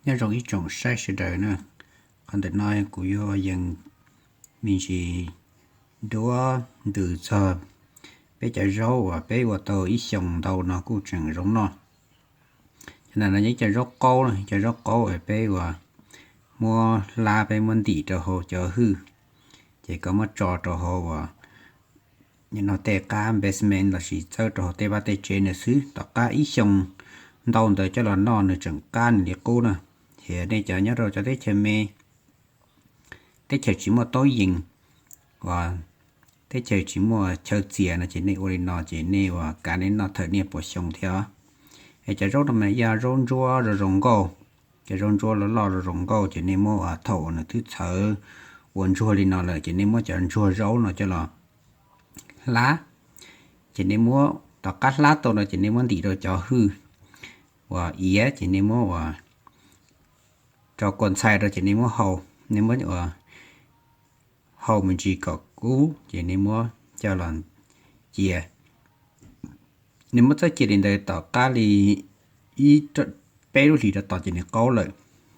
Nyob zoo ib tsoom saib sawv daws na, qhov ntawm no kuv yuav yees me ntsis duab ntws txog peb cov zaub uas peb ua tau ib xyoos ntau no kuj tseem zoo noj. Cov no yog ib co zaub qaub, cov zaub qaub uas peb uas muab hlab, peb muab ntim rau hauv cov hwj, ces koj muab tso rau hauv uas no tej qab basement lossis txawb rau hauv tej vaj tej tsev na xwb. Tom qab ib xyoos ntau ntawd coj los noj nws tseem qab nws li qub na. Ces nej cov nyob rau cov teb chaws me, teb chaws tsis muaj taub yees, uas teb chaws tsis muaj chaw txias no ces nej ua li no ces nej uas kav nej noj thawm niaj puas xyoo thiab. Es cov zaub no mas yog zaub ntsuab zoo zoo nkauj, cov zaub ntsuab loj loj zoo zoo nkauj ces nej muab uas thaum uas nws twb txhawv ua ntsuag li no lawm ces nej muab cov ntsuag zaub no coj los hlab. Ces nej muab tom qab hlab tau no ces nej muab ntim rau cov hwj uas iav, ces nej muab uas rau kua ntxhai rau ces nej muab hau, nej muab uas hau me ntsis kom kub ces nej muab coj los cia. Nej muab txawb cia li ntawd tom qab li ib, peb lub hlis rau tom ces nws qaub lawm.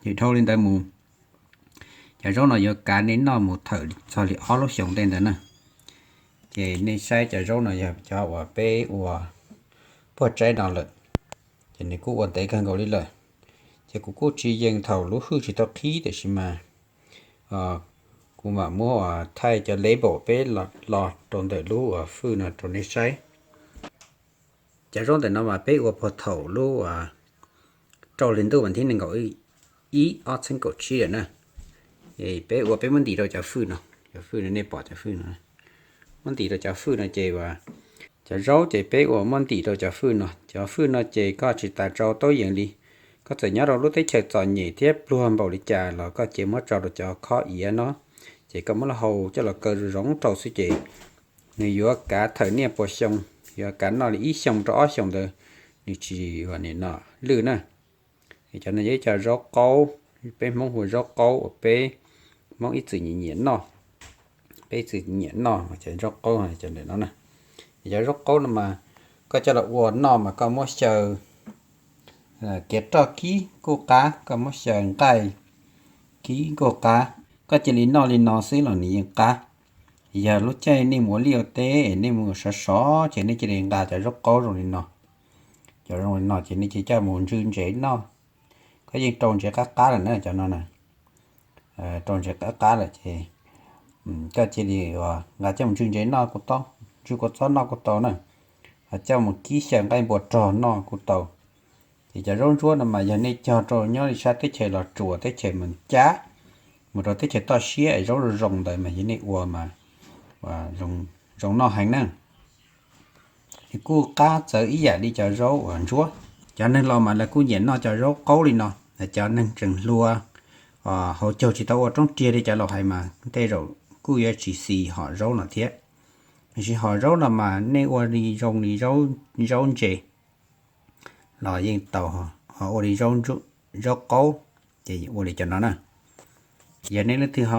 Ces dhau li ntawd mus, cov zaub no yuav kav nej noj mus thawm txog li ob lub xyoos tej ntawd na. Ces nej saib cov zaub no yog cov uas peb ua puag tsaib no lawm, ces nws kuj ua ntev kawg nkaus li lawm. Ces kuv kuj tsis yees thaum lub hwj tsis tau qhib tiam sis mas kuv mam muab uas thaij cov label peb los rau ntawm lub uas hwj no rau nej saib. Cov zaub ntawm no mas peb ua puag thaum lub rau hli ntuj vas thib nees nkaum ib ob txhiab kaum tsib lawm na. Peb ua peb muab ntim rau cov hwj no, cov hwj no nej pom cov hwj no, muab ntim rau cov hwj no ces uas cov zaub ces peb ua muab ntim rau cov hwj no. Cov hwj no ces koj tsis tas rau taub yees li. Koj txawm nyob rau lub teb chaws txom nyem thiab pluag npaum li cas los koj cia muab tso rau cov khob iav no, ces koj muab lub hau coj los kaw zoo zoo rau xwb ces nws yuav kav thawm niaj puas xyoo, yuav kav noj li ib xyoo rau ob xyoos ntawd, nws tsis ua nim no lwj na. Cov no yog ib co zaub qaub, peb Hmoob hu zaub qaub uas peb Hmoob ib txwm nyiam nyiam noj, peb ib txwm nyiam noj cov zaub qaub cov ntawm no na. Cov zaub qaub no mas koj coj los ua noj mas koj muab xyaw kiav roj kib kuj qab, koj muab xyaw nqaij kib kuj qab, koj cia li noj li no xwb los nws yeej qab. Yog lub caij nej mus ua liaj ua teb es nej mus sov sov ces nej cia li nqa cov zaub qaub zoo li no, cov zoo li no ces nej cia li coj mus ntsw ntsev noj. Koj yeej rau ntsev qab qab lawm na cov no na, rau ntsev qab qab lawm ces koj cia li nqa coj mus ntsw ntsev noj kuj tau, ntsw kua txob noj kuj tau na, ho coj mus kib xyaw nqaij npua rog noj kuj tau. Ces cov zaub ntsuab no mas yog nej cog rau nyob li sab teb chaws Los Tsuas, teb chaws Mees Cab, mus rau teb chaws toj siab es zaub zoo zoo ntawd mas yog nej ua mas zoo noj heev na. Nws kuj qab txawv ib yam li cov zaub uas ntsuab. Cov neeg laus mas lawv kuj nyiam noj cov zaub qaub li no, cov neeg tseem hluas, hauv caug tsis tau ua roob riag li cov laus hais mas tej zaum kuj yuav tsis xis hom zaub no thiab. Tiam sis hom zaub no mas nej ua li zoo li zaub ntse los yeej tau, ho ua li zaub qaub ces ua li cov no na. Yog nej leej twg ho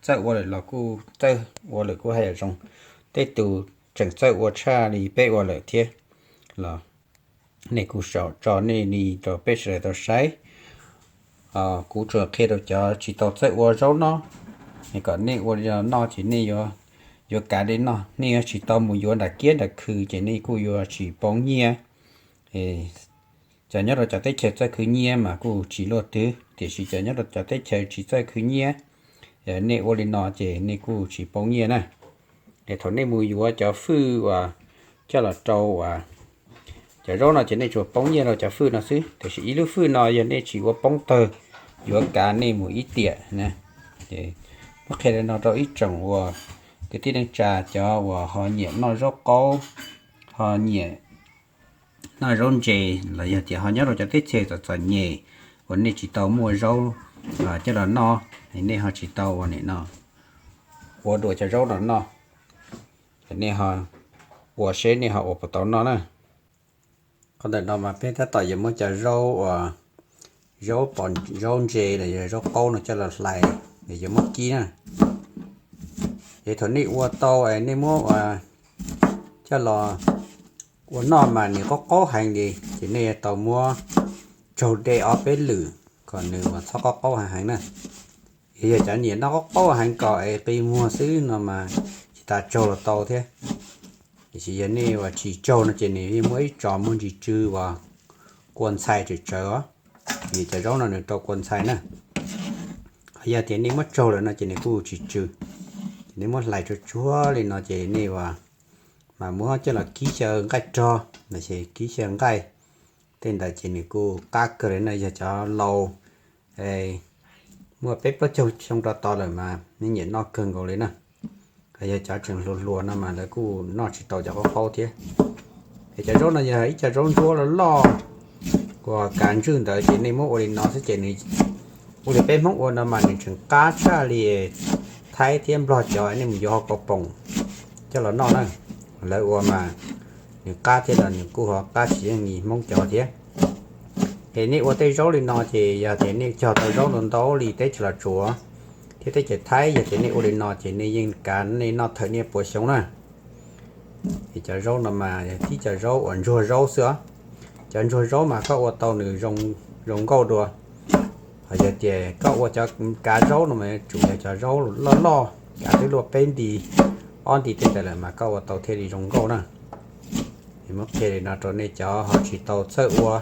txawj ua lawm los kuj txawj ua lawm kuj haj yam zoo. Tej tus tseem txawj ua tshaj li peb ua lawm thiab los nej kuj sau tso nej li rau peb sawv daws tau saib. Kuv tsuas qhia rau cov tsis tau txawj ua zaub noj, kom nej ua li no ces nej yuav kav li noj, nej yuav tsis tau mus yuav nram kiab nram khw ces nej kuj yuav tsis poob nyiaj. Cov nyob rau cov teb chaws txawj khwv nyiaj mas kuj tsis luaj twg, tiam sis cov nyob rau cov teb chaws tsis txawj khwv nyiaj, nej ua li no ces nej kuj tsis poob nyiaj na. Es thaum nej mus yuav cov fwj uas coj los rau uas cov zaub no ces nej tsuas poob nyiaj rau cov fwj no xwb, tiam sis ib lub fwj no yog nej tsis ua poob tawg, yuav kav nej mus ib tiam na. Muab qhia li no rau ib tsoom uas kwv tij neej tsa cov uas ho nyiam noj zaub qaub, ho nyiam noj zaub ntse, los yog tias ho nyob rau cov teb chaws txom txom nyem uas nej tsis tau muaj zaub coj los noj, nej ho tsis tau ua nim no ua dua cov zaub no noj, nej ho ua seb nej ho ua puas tau noj na. Qhov ntawm no mas peb tab tom yuav muab cov zaub uas zaub pom, zaub ntse los yog zaub qaub no coj los hlais, yuav muab kib na. Ces thaum nej ua tau es nej muab coj los ua noj mas nws qaub qaub heev li, ces nej yuav tau muab tsaug dej ob peb lwm kom nws uas txhob qaub qaub heev heev na. Yog cov nyiam noj qaub qaub heev kom es qi muag xwb no mas tsis tas tsaug los tau thiab. Tiam sis yog nej uas tsis tsaug no ces nws yeej muaj ib tsos muaj ntsis tsw uas kua ntxhais tsawv tsawv os. Vim cov zaub no nws rau kua ntxhais na. Ho yog tias nej muab tsaug lawm no ces nws kuj tsis tsw. Ces nej muab hlais tsuag tsuag li no ces nej uas mas muab coj los kib xyaw nqaij rog los sis kib xyaw nqaij. Tej ntawd ces nws kuj qab kawg li na. Yog cov laus muaj peb plaub caug xyoo rau tod lawm mas nej nyiam noj kawg nkaus li na. Yog cov tseem hluas hluas no mas lawv kuj noj tsis tau cov qaub qaub thiab. Es cov zaub no yog ib co zaub ntsuab loj loj uas kav ntswj ntawd ces nej muab ua li no xwb ces nws ua li peb Hmoob ua no mas nws tseem qab tshaj li Thaib thiab Nplog cov. Nej mus yuav hauv kauj poom coj los noj na, lawv ua mas nws qab thiab los nws kuj ho qab tsis yeej li Hmoob cov thiab. Es nej ua tej zaub li no ces yog tias nej cog tau zaub ntau ntau li teb chaws Los Tsuas thiab teb chaws Thaib, yog tias nej ua li no ces nej yeej kav nej noj thawm niaj puas xyoo na. Es cov zaub no mas yog tib co zaub uas ntsuag zaub xwb os. Cov ntsuag zaub mas koj ua tau nws zoo nkauj dua. Ho yog tias koj ua cov kav zaub no mas yuav tsum yog cov zaub loj loj, kav twb luaj peb nti ob nti tej ntawd lawm mas koj ua tau thiaj li zoo nkauj na. Es muab qhia li no rau nej cov ho tsis tau txawj ua,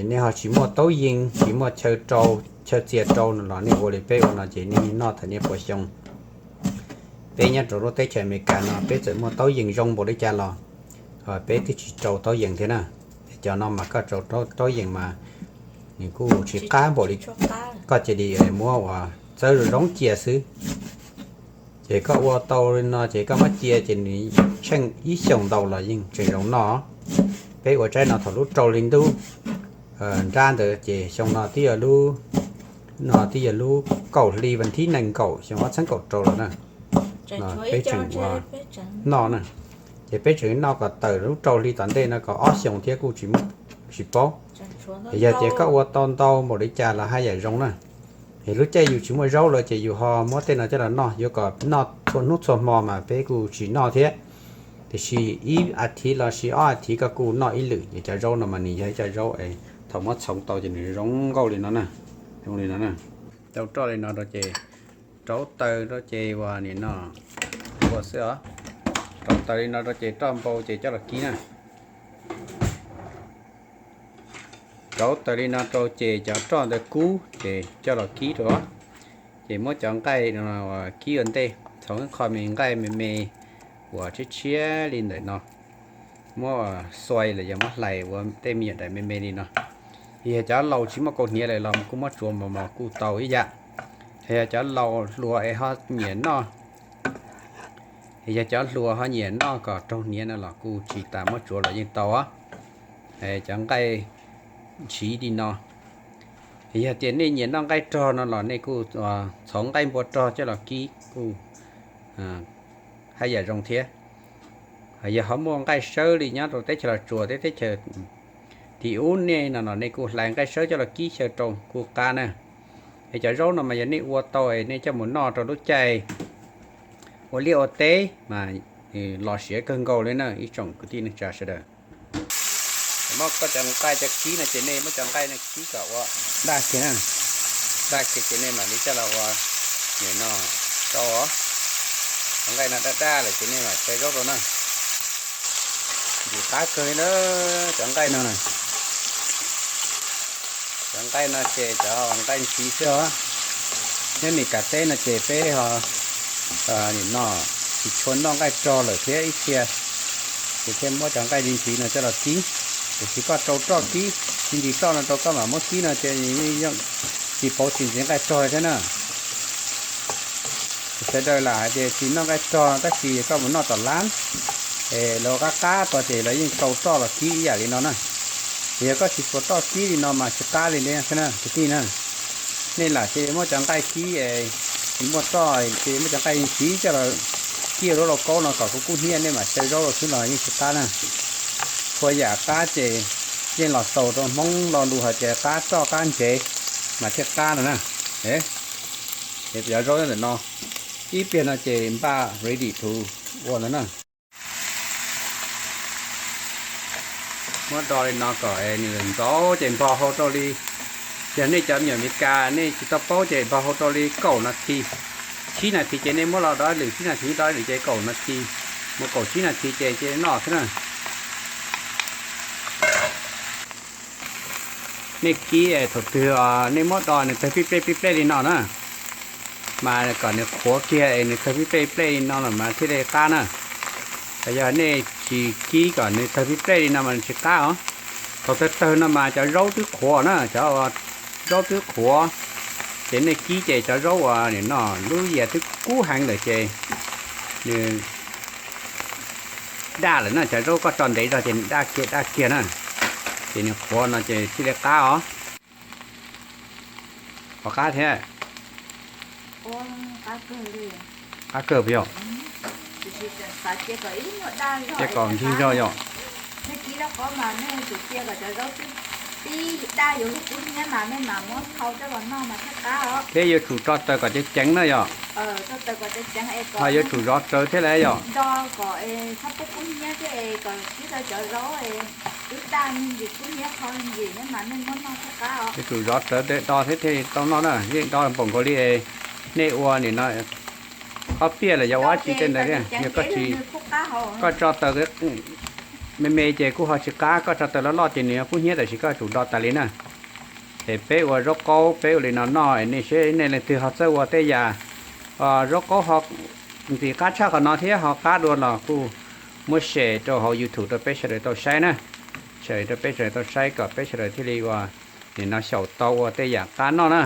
nej ho tsis muaj taub yees, tsis muaj chaw rau, chaw txias rau no los nej ua li peb ua no ces nej noj thawm niaj puas xyoo. Peb nyob rau lub teb chaws Amelikas no peb txawm muaj taub yees zoo npaum li cas los peb twb tsis rau taub yees thiab na. Es cov no mas koj rau taub yees mas nws kuj tsis qab npaum li. Koj cia li muab uas txawb zoo zoo cia xwb. Ces koj ua tau li no ces koj muab cia ces nws tsheej ib xyoos ntau los yeej tseem zoo noj. Peb ua tsaib no thaum lub rau hli ntuj nrab ntawd ces xyoo no twb yog lub, no twb yog lub kaum hli vas thib nees nkaum xyoo ob txhiab kaum rau lawm na. Peb tseem ua noj na. Ces peb tseem noj kom tawm lub rau hli tom ntej no kom ob xyoos thiab kuj tsis paub. Yog tias koj ua tau ntau npaum li cas los haj yam zoo na. Es lub caij yus tsis muaj zaub lawm ces yus ho muab tej no coj los noj, yuav kom noj txhua hnub txhua hmo mas peb kuj tsis noj thiab. Tiam sis ib as thiv los sis ob as thiv koj kuj noj ib lwm. Ces cov zaub no mas nws yog ib co zaub thaum muab txhoov tau ces nws zoo nkauj li no na. Zoo li no na. Rau roj li no rau ces rauv taws rau ces uas nim no ua xwb os. Rauv taws li no rau ces roj npau ces coj los kib na. Rauv taws li no rau ces cov roj ntawd kub ces coj los kib rau. Ces muab cov nqaij kib ua ntej, txhoov qho me nqaij me me uas tshiab tshiab li ntawm no, muab xuai los yog muab hlais ua tej me nyuam daim me me li no. Yog cov laus tsis muaj kaus hniav lawm los kuj muab tsuav mos mos kuj tau ib yam. Yog cov laus hluas es ho nyiam noj, yog cov hluas ho nyiam noj kom raug hniav no los kuj tsis tas muab tsuav los yeej tau os. Cov nqaij ntshiv li no, yog tias nej nyiam noj nqaij rog no los nej kuj txhoov nqaij npua rog coj los kib kuj haj yam zoo thiab. Yog ho muaj nqaij sawb li nyob rau teb chaws Los Tsuas thiab teb chaws tim ub nej no los nej kuj hlais nqaij sawb coj los kib xyaw rau kuj qab na. Es cov zaub no mas yog nej ua tau es nej coj mus noj rau lub caij ua liaj ua teb mas los siav kawg nkaus li na ib tsoom kwv tij neej tsa sawv daws. Muab koj cov nqaij coj kib no ces nej muab cov nqaij no kib kom ua daj kiag na, daj kiag ces nej mam li coj los ua nim no rau. Cov nqaij no daj daj lawm ces nej mam xyaw zaub rau na. Ntxim qab kawg li na cov nqaij no na. Cov nqaij no ces cov nqaij ntshiv xwb os. Nyob Meskas teb no ces peb ho nim no tsis tshua noj nqaij rog lawm thiab ib txhia, ces thiaj muab cov nqaij ntshiv no coj los kib. Tiam sis koj rau roj kib, tsis ntim roj no rau koj mam muab kib no ces yeej tsis pauv tsis ntxiv nqaij rog thiab na. Sawv daws lam hais tias tsis noj nqaij rog tab sis koj mus noj tom lab es lawv qab qab ko ces lawv yeej rau roj los kib ib yam li no na. Ces yog koj tsis tshua roj kib li no mas tsis qab li thiab na kwv tij na. Nej lam cia li muab cov nqaij kib, tsis muaj roj ces muab cov nqaij ntshiv coj los kib lub lauj kaub no kom kub kub hnyiab nej mam xyaw zaub rau xwb los yeej tsis qab na. Txhua yam qab ces yeej los xaus rau Hmoob lo lus hais tias qab roj qab ntsev mas thiaj qab no na. Cov zaub ntawm no ib pliag no ces npaj ready to ua ntawd na. Muab do li no kom nws ntxaus ces npog hau rau li Yog nej cov me nyuam Amelikas nej tsis tau paub ces npau hau rau li kaum nas this, tsib nas this ces nej muab los do lwm, tsib nas this do lwm ces kaum nas this, mus kaum tsib nas this ces cia li noj xwb na. Nej kib thaum twg nej muab do nws tawg pib plej pib plej li no na, mas kom nws qhuav kiag es nws tawg pib plej plej li no los mas thiaj li qab na. Yog nej tsis kib kom nws tawg pib plej li no mas nws tsis qab os. Thaum tawg tawg no mas cov zaub twb qhuav na, cov zaub twb qhuav, ces nej kib ces cov zaub uas nim no lub yias twb kub heev lawm ces nws daj lawm na, cov zaub koj tso ntev zog ces nws daj kiag daj kiag na, ces nws qhuav no ces thiaj li qab os. Qhuav qab thiab. Qab kawg puas yog? Cia kom ntsig zog yom. Thiab yuav tsum tso taws kom ceev ceev na yom. Ho yuav tsum zov rawv thiab lawm yom. Yuav tsum zov rawv thiab do thiab thiaj li tau noj na, yeej do npaum nkaus li es nej ua nim no ob piaj los yog ua dab tsi tej ntawd thiab, yog koj tsis, koj tso taws me me ces kuj ho tsis qab, koj tso taws loj loj ces nws kub hnyiab, tab sis koj tsum do tas li na. Es peb ua zaub qaub peb ua li no noj, nej seb nej leej twg ho txawj ua tej yam zaub qaub ho ntxim qab tshaj qhov no thiab ho qab dua los kuj muab share rau hauv YouTube rau peb sawv daws tau saib na. Share rau peb sawv daws tau saib kom peb sawv daws thiaj li ua, nim no xyaum tau ua tej yam qab noj na.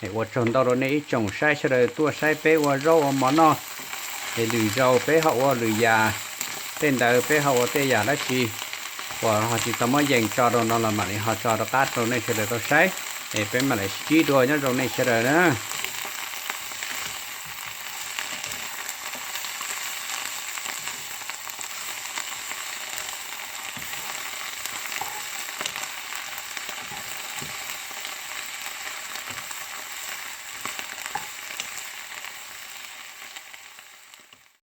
Es ua tsaug ntau rau nej ib tsoom saib sawv daws tuaj saib peb ua zaub ua mov noj. Es lwm zaus peb ho ua lwm yam, tej ntawd peb ho ua tej yam dab tsi uas ho tsis tau muab yees tso rau no los mam li ho tso rov qab rau nej sawv daws tau saib. Es peb mam li sib ntsib dua, nyob zoo nej sawv daws na.